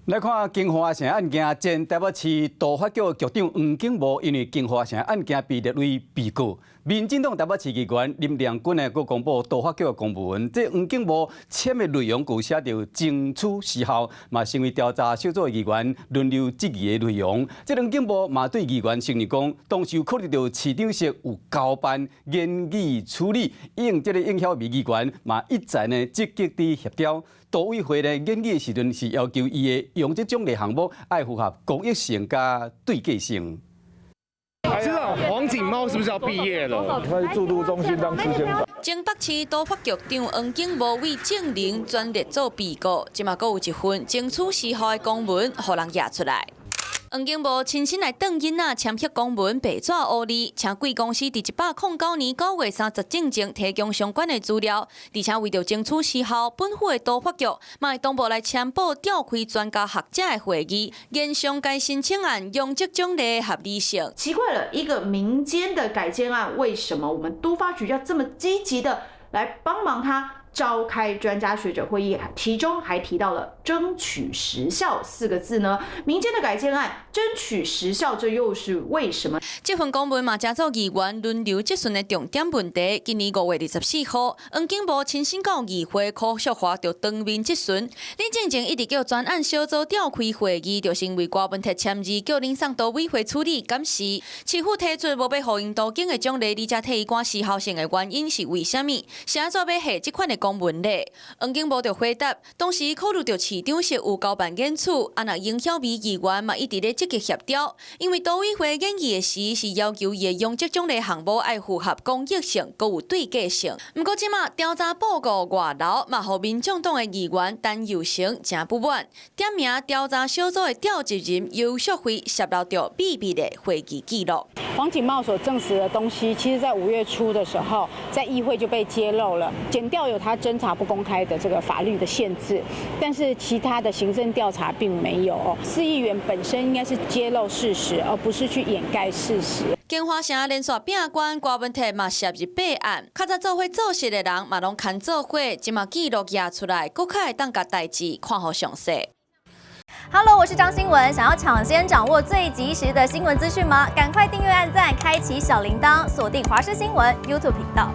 來看京華城案件，前台北市都發局局長黃景無因為京華城案件被列為被告。民進黨台北市議員林亮君呢，閣公布都發局的公文，這黃景無簽的內容閣寫著爭取時效，嘛成為調查小組議員輪流質疑的內容。這黃景無嘛對議員承認講，當時有考慮著市長室有交辦研議處理，應這个應曉薇議員嘛一再呢積極佇協調。都委會呢研議的時陣是要求伊的養殖獎勵項目愛符合公益性佮對價性。知道黃錦茂是不是要畢業了？他去住都中心當支線長。前北市都發局長黃景無為證人轉列做被告，這馬閣有一份爭取時效的公文，予人攑出來。黃景無親身來轉囡仔簽署公文，白紙烏字，請貴公司佇109年9月30進前提供相關的資料，而且為著爭取時效，本府的都發局嘛會同步來簽報召開專家學者的會議，研商該申請案容積獎勵合理性。奇怪了，一個民間的改建案，為什麼我們都發局要這麼積極的來幫忙他召開專家學者會議，其中還提到了爭取時效四個字呢？民間的改建案爭取時效，這又是為什麼？這份公文嘛，成做議員輪流質詢的重點問題。今年5月24號，黃景無親身到議會柯淑華就當面質詢。恁進前一直叫專案小組召開會議，就是因為郭文鐵簽字叫恁送都委會處理，敢是？市府提出無欲予𪜶都更的獎勵，你才替伊趕時效性的原因是為啥物？是按怎欲下這款的公文咧？黃景無就回答，當時考慮著市長室有交辦研處，啊若應曉薇議員嘛一直咧積極協調，因為都委會研議的時是要求伊的容積獎勵項目愛符合公益性，閣有對價性。毋過這馬調查報告外流，嘛予民眾黨的議員陳佑成誠不滿，點名調查小組的召集人游淑慧洩露著秘密的會議記錄。黃錦茂所證實的東西，其實在5月初的時候，在議會就被揭露了。檢調有他偵查不公開的這個法律的限制，但是其他的行政調查並沒有。市議員本身應該是揭露事實，而不是去掩蓋事實。京華城連續變官，郭文鐵嘛涉入弊案，較早做伙做事的人嘛攏牽做伙，這馬記錄攑出來，閣較會當共代誌看予詳細。 Hello，我是張新文。想要搶先掌握最及時的新聞資訊嗎？趕快訂閱、按讚、開啟小鈴鐺，鎖定華視新聞 YouTube 頻道。